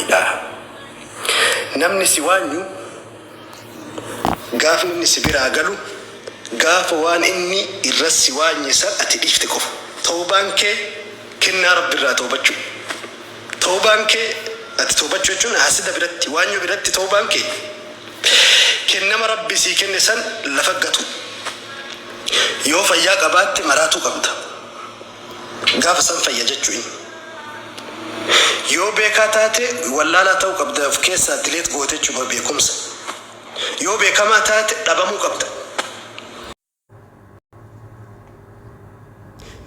gaariidha. Namni si waanyu gaafni inni si biraa galu gaafa waan inni irra si waanye san ati dhiifte qofa. Tawbaan kee kennaa Rabbi irraa tawbachuu. Tawbaan kee ati tawbachuu jechuun hasida biratti, waanyuu biratti tawbaan kee kennama Rabbi sii kenne san lafa gatuu. Yoo fayyaa qabaatte maraatuu qabda. Gaafa san fayya jechuu inni. Yoo beekaa taate wallaalaa ta'uu qabda of keessaa delete goote jechuudha beekumsa. Yoo beekamaa taate dhabamuu qabda.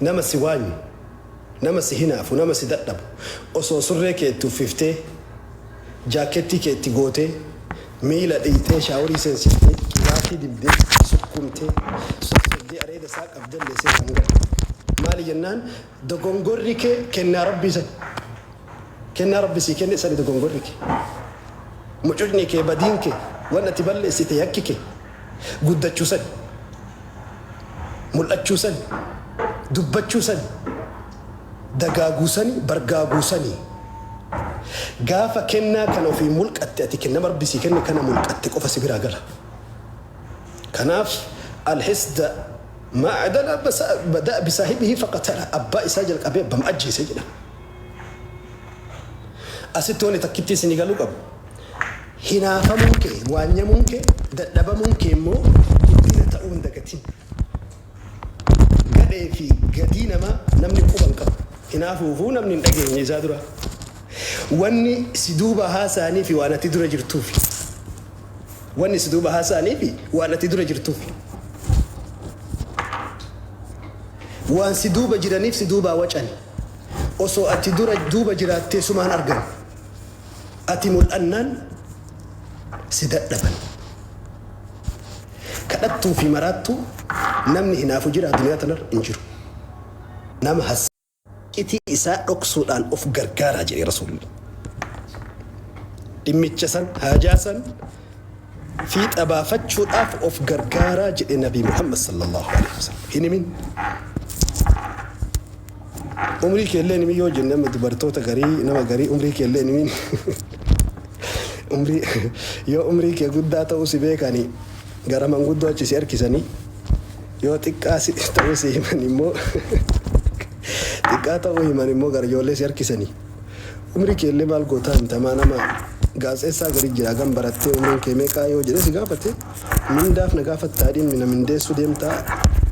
Nama si waanyu, nama si hinaafu, nama si dadhabu osoo surree kee itti uffiftee, jaakkettii kee itti gootee, miila dhiiyxee shaaworii seensiftee, qibaatii dibdee, sukkumtee, sossobdee areeda isaa qabdellee sirraa hin galu. Maali jennaan dogongorri kee kennaa Rabbii sani. Kennaa Rabbi sii kenne sani dogongorri kee. Mucucni kee, badiin kee, wanni ati balleessite, yakki kee guddachuu sani. Mul'achuu sani. Dubbachuu sani. Dagaaguu sani, bargaaguu sani. Gaafa kennaa kana ofii mulqatte ati kennama Rabbi sii kenne kana mulqatte qofa si biraa gala. Kanaaf alhisda maa adala bada'a bisaahibihi faqatala abbaa isaa jalqabee abbama ajjeese jedhan. Asitti wanni takkittii isinii galuu qabu. Hinaafamuun kee, waanyamuun kee, dadhabamuun kee immoo guddina ta'uu hin dagatin. Gadhee fi gadii namaa namni quba hin qabu. Hinaafuufuu namni hin dhageenye isaa dura. Wanni si duuba haasa'anii fi waan ati dura jirtuufi. Wanni si duuba haasa'anii fi waan ati dura jirtuufi. Waan si duuba jiraniif si duubaa wacani. Osoo ati dura duuba jiraattee sumaan argan. Ati mul'annaan si dadhaban. Kadhattuu fi maraattuu namni hinaafu jira addunyaa tanarra hin jiru. Nama iccitii isaa dhoksuudhaan of gargaaraa jedhe Rasuulli. Dhimmicha san, haajaa san fiixa baafachuudhaaf of gargaaraa jedhe Nabii Muhammad sallallahu alaihi wasallam. Hin himin. Umrii kee illee hin himin yoo jenne amma dubartoota garii nama garii umrii kee illee hin himin. Umrii yoo umrii kee guddaa ta'uu si beekani gara manguddoo achi si harkisanii yoo xiqqaa si ta'uu si himan immoo xiqqaa ta'uu himan immoo gara ijoollee si harkisanii. Umrii kee illee maal gootaa himtamaa nama gaazexeessaa gari jira hagam barattee umriin kee meeqaa yoo jedhee si gaafate mindaaf na gaafattaa dhimmi na mindeessuu deemtaa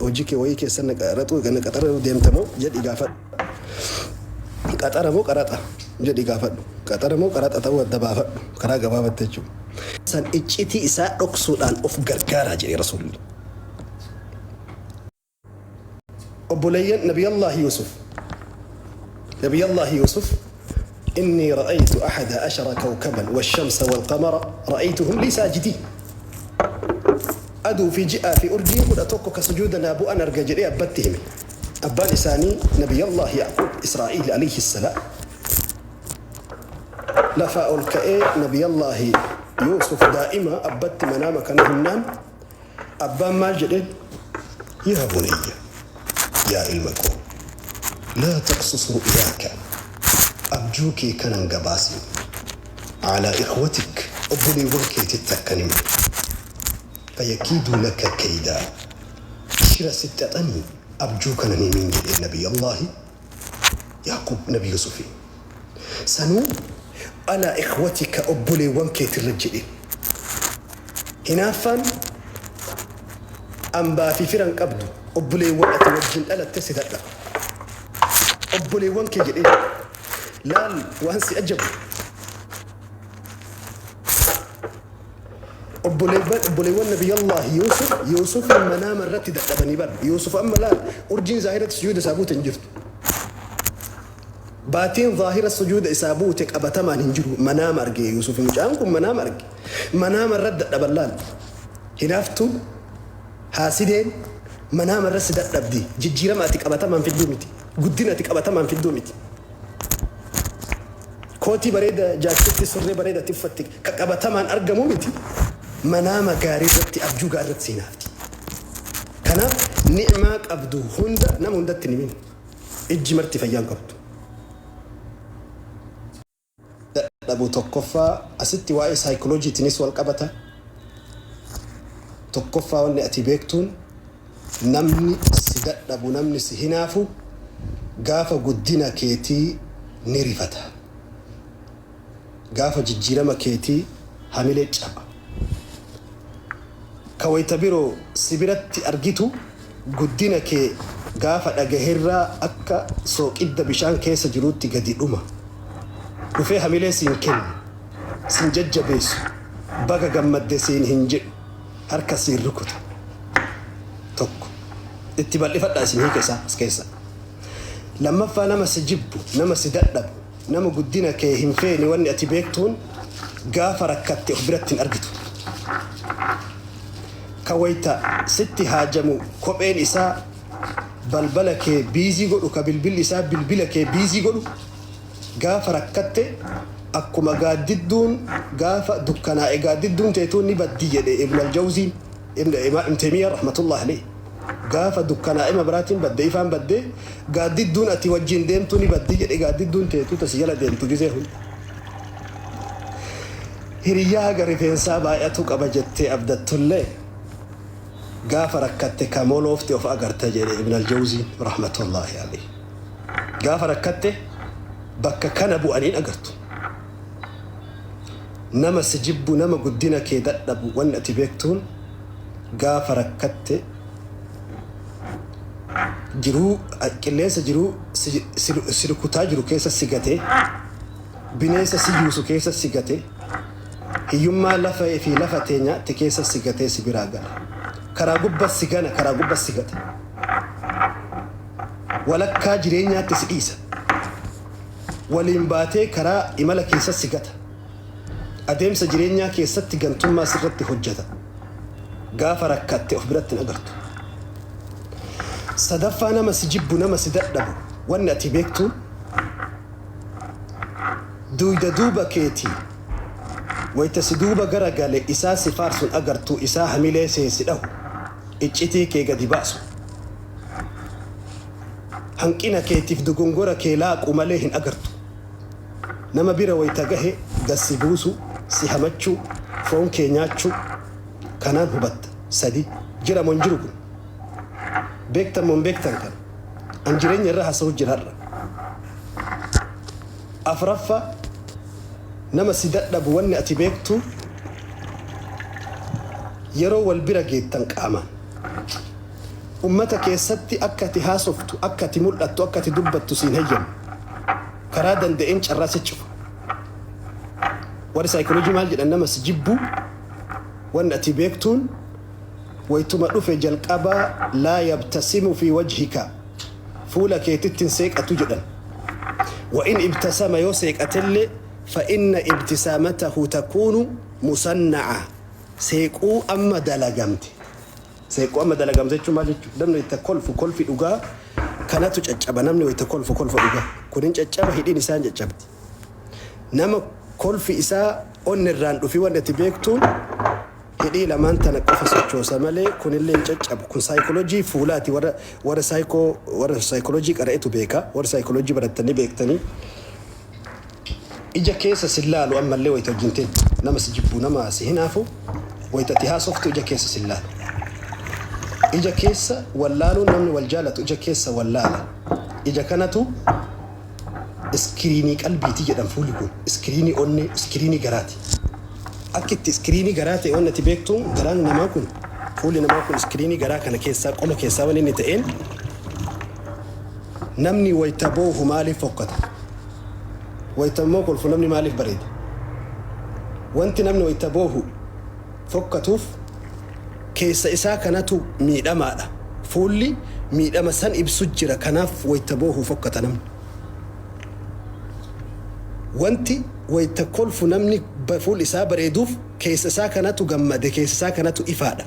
hojii kee wayii keessa na qaraxuu na qaxaruu deemta moo jedhi gaafadhu. Qaxara moo qaraxa jedhi gaafadhu. Qaxara moo qaraxa ta'uu adda baafadhu karaa gabaabatti jechuudha. San iccitii isaa dhoksuudhaan of gargaaraa jedhe Rasuulli. Obboleeyyan Nabiyallaahi Yuusuf Nabiyallaahi Yuusuf Innii ra'aytu ahada ashara kawkaban washamsa walqamara ra'aytuhum lii saajidiin Aduu fi ji'aa fi urjiin 11 ka sujuuda naa bu'an arga jedhee abbatti hime. Abbaan isaanii Nabiyallaahi Ya'quub Israa'iil alayhi salaam lafaa ol ka'ee Nabiyallaahi Yuusuf daa'ima abbatti manaama kana himnaan Abbaan maal jedheen? Yaa bunayya, yaa ilma koo, laa taqsus ru'yaaka, abjuu kee kana hin gabaasin, alaa ikhwatik, obboleewwan keetitti akka hin himne, fayakiiduu laka kaydaa, shira sitti xaxanii abjuu kana hin himin jedheen Nabiyyallaahi Ya'quub Nabi Yuusufiin. Sanuu alaa ikhwatika obboleewwan keetirra jedheen. Hinaaffaan ambaa fi fira hin qabdu obboleewwan ati wajjin dhalatte si dadhaba. Obboleewwan kee jedheen. Laal waan si ajabu. Obboleewwan Nabiyyallaahi Yuusuf Yuusufiin manaama irratti dadhabanii bar. Yuusuf amma laal urjiin zaahiratti sujuuda isaa buute hin jirtu. Baatiin zaahira sujuuda isaa buute qabatamaan hin jiru. Manaama arge Yuusuf mucaan kun manaama arge. Manaama irratti dadhaban laal. Hinaaftuun haasideen manaama irratti si dadhabdi. Jijjiirama ati qabatamaan fidduu miti. Guddina ati qabatamaan fidduu miti. Kootii bareeda, jaakkeettii surree bareeda ati uffatte ka qabatamaan argamu miti. Manaama gaarii irratti abjuu gaarii irratti si hinaafti. Kanaaf ni'maa qabdu hunda nama hundatti hin himin. Ijji marti fayyaa hin qabdu. dadhabu tokkoffaa, asitti waa'ee saayikolojiitiinis wal qabata. Tokkoffaa, wanni ati beektuun, namni si dadhabu, namni si hinaafu, gaafa guddina keetii ni rifata. Gaafa jijjiirama keetii hamilee caba. Ka wayta biroo si biratti argitu, guddina kee gaafa dhagaherraa akka sooqidda bishaan keessa jiruutti gadi dhuma. Dhufee hamilee siin kennu, sin jajjabeessu, baga gammadde siin hin jedhu, harka siin rukuta. Tokko. Itti bal'ifadhaa, isin hiika isaa as keessa. Lammaffaa, nama si jibbu, nama si dadhabu, nama guddina kee hin feene, wanni ati beektuun gaafa rakkatte of biratti hin argitu. Ka wayta sitti haajamu kopheen isaa balbala kee busy godhu, ka bilbilli isaa bilbila kee busy godhu, gaafa rakkatte akkuma gaaddidduun gaafa dukkanaa'e gaaddidduun teetuun ni baddi jedhe Ibn al-Jawziin, Ibn Taymiyyah rahmatullahi alayhi. Gaafa dukkanaa'e mabraatiin badde, ifaan badde, gaaddidduun ati wajjin deemtu ni baddi jedhe, gaaddidduun teetuu tasi jala deemtu gizee hunda. Hiriyyaa haga rifeensaa baay'atu qaba jettee abdattullee, gaafa rakkatte ka moloofte of agarta jedhe Ibn al-Jawziin rahmatullahi alayhi. Gaafa rakkatte bakka kana bu'aniin agartu. Nama si jibbu, nama guddina kee dadhabu, wanni ati beektuun gaafa rakkatte jiruu qilleensa jiruu si rukutaa jiru keessa si gatee, bineensa si yuusu keessa si gate, hiyyummaa lafa fi lafa teenyaatti keessa si gatee si biraa gala. Karaa gubbas si gana, karaa gubbas si gata. Walakkaa jireenyaatti si dhiisa. Waliin baatee karaa imala keessa si gata. Adeemsa jireenyaa keessatti gantummaa sirratti hojjeta. Gaafa rakkatte of biratti hin agartu. Sadaffaa, nama si jibbu, nama si dadhabu, wanni ati beektuun duyda duuba keetii wayta si duuba gara gale isaa si faarsun agartu, isaa hamilee seensi dhahu, iccitii kee gadi baasu, hanqina keetiif dogongora kee laaqu malee hin agartu. Nama bira wayta gahe gassi buusu, si hamachuu, foon kee nyaachuu kanaan hubatta. Sadi jira moo hin jiru kun? Beektan moo hin beektan kana? An jireenya irra haasa'u jira har'a. Afraffa, nama si dadhabu, wanni ati beektu yeroo wal bira geettan qaamaan ummata keessatti akka ati haasoftu, akka ati mul'attu, akka ati dubbattu siin hayyamu. Karaa danda'een carraa si cufa. Warri saayikooloojii maal jedhan? Nama si jibbu, wanni ati beektuun waytuma dhufe jalqabaa laa yabtasimu fi wajhika, fuula keetitti hin seeqatu jedhan. Wa in ibtasama, yoo seeqatellee, fa inna ibtisaamatahu takuunu musanna'a, seequu amma dalagamte. Seequu amma dalagamte jechuun maal jechuudha? Namni wayita kolfu kolfi dhugaa kanatu caccaba. Namni wayita kolfu kolfa dhugaa kunin caccaba, hidhiin isaa hin caccabdi. Nama kolfi isaa onni irraan dhufi, wanni ati beektuun hidhii lamaan tana qofa sochoosa malee kunillee hin caccabu. Kun saayikooloojii fuulaati. Warra saayikooloojii qara'etu beeka. Warra saayikooloojii barattanii beektanii. Ija keessa sin laalu. Ammallee wayita wajjin teettu, nama si jibbu, nama si hinaafu, wayita ati haasoftu ija keessa sin laalu. Ija keessa wallaaluun, namni wal jaalatu ija keessa wallaala. Ija kanatu iskiriinii qalbiiti jedhan. Fuulli kun iskiriinii onnee, iskiriinii garaati. Akka itti iskiriinii garaa ta'e wanni ati beektuun, garaan namaa kun, fuulli namaa kun iskiriinii garaa kana keessaa, qoma keessaa wanni inni ta'een, namni wayita boohu maaliif fokkata? Wayita immoo kolfu namni maaliif bareeda? Wanti namni wayita boohu fokkatuuf keessa isaa kanatu miidhamaadha. Fuulli miidhama san ibsu jira, kanaaf wayita boohu fokkata namni. Wanti wayita kolfu namni fuulli isaa bareeduuf keessa isaa kanatu gammade, keessa isaa kanatu ifaadha.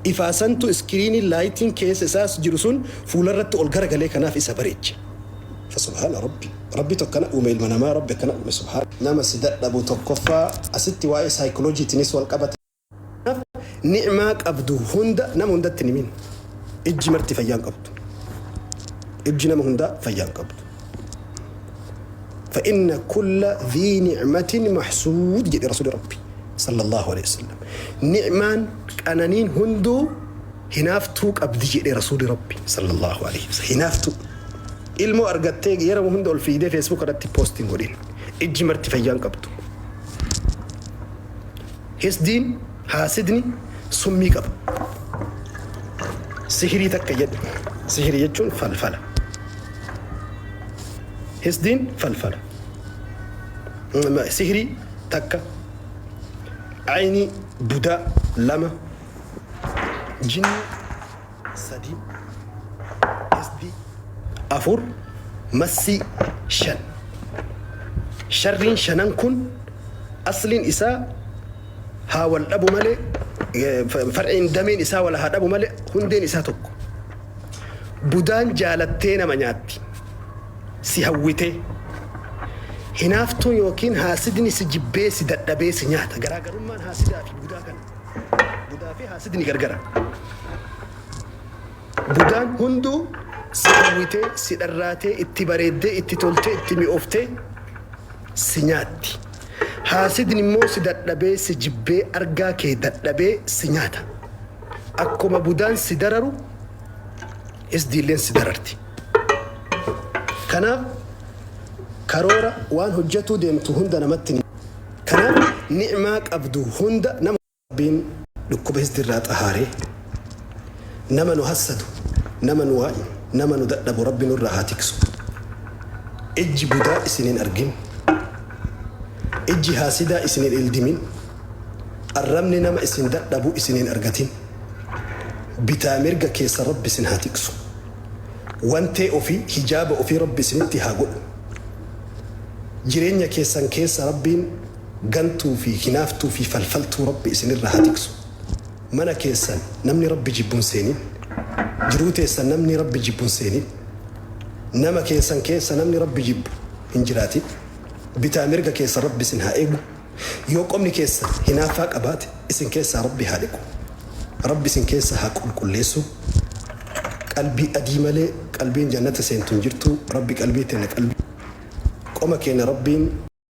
Ifaa santu iskiriinii laayitiin keessa isaas jiru sun fuularratti ol garagalee kanaaf isa bareeche. Fasubhaana Rabbi. Rabbi tokkana uume ilma namaa, Rabbi akkana uume, subhaana. Nama si dadhabu tokkoffaa, asitti waa'ee saayikooloojiitiinis wal qabata. Ni'maa qabdu hunda nama hundatti hin himin. Ijji marti fayyaa hin qabdu. Ijji nama hundaa fayyaa hin qabdu. Fa'inna kulla dhii ni'matin mahsuud jedhe Rasuuli Rabbi sallallahu alaihi wasallam. Ni'maan qananiin hunduu hinaaftuu qabdi jedhe Rasuuli Rabbi sallallahu alaihi wasallam. Hinaaftuu. Ilmoo argattee yeroo hunda ol fiidee Facebook irratti post hin godhin. Ijji marti fayyaa hin qabdu. Hisdiin haasidni summii qaba. Sihirii takka jedhu. Sihirii jechuun falfala. Hisdiin falfala. Sihirii takka. Aynii budaa lama. Jinnii 3, Hisdii 4, Massii 5. Sharriin shanan kun asliin isaa haa wal dhabu malee, far'iin dameen isaa wal haa dhabu malee, hundeen isaa tokko. Budaan jaalattee nama nyaatti. Si hawwitee. Hinaaftuun yookiin haasidni si jibbee si dadhabee si nyaata. Garaagarummaan haasidaa fi budaa kana. Budaa fi haasidni gargara. Budaan hunduu si hawwitee, si dharraatee, itti bareeddee, itti toltee, itti mi'ooftee si nyaatti. Haasidni immoo si dadhabee, si jibbee, argaa kee dadhabee si nyaata. Akkuma budaan si dararu, hisdiilleen si dararti. Kanaaf karoora waan hojjatuu deemtu hunda namatti hin Kanaaf ni'maa qabdu hunda nama. Rabbiin dhukkuba hisdirraa xahaaree nama nu hassadu, nama nu waa'u, nama nu dadhabu Rabbi nurraa haa tiksu. Ijji budaa isin hin argin. Ijji haasidaa isin hin ildimin. Arrabni nama isin dadhabu isin hin argatin. Bitaa mirga keessa Rabbi isin haa tiksu. Wantee ofii, hijaaba ofii Rabbi isinitti haa godhu. Jireenya keessan keessa Rabbiin gantuu fi hinaaftuu fi falfaltuu Rabbi isinirraa haa tiksu. Mana keessan namni Rabbi jibbu hin seenin. Jiruu teessan namni Rabbi jibbu hin seenin. Nama keessan keessa namni Rabbi jibbu hin jiraatin. Bitaa mirga keessan Rabbi isin haa eegu. Yoo qomni keessan hinaaffaa qabaate isin keessaa Rabbi haa dhiqu. Rabbi isin keessa haa qulqulleessu. Qalbii adii malee qalbiin jannata seentu hin jirtu. Rabbi qalbii teenna qalbii qoma keenya Rabbiin.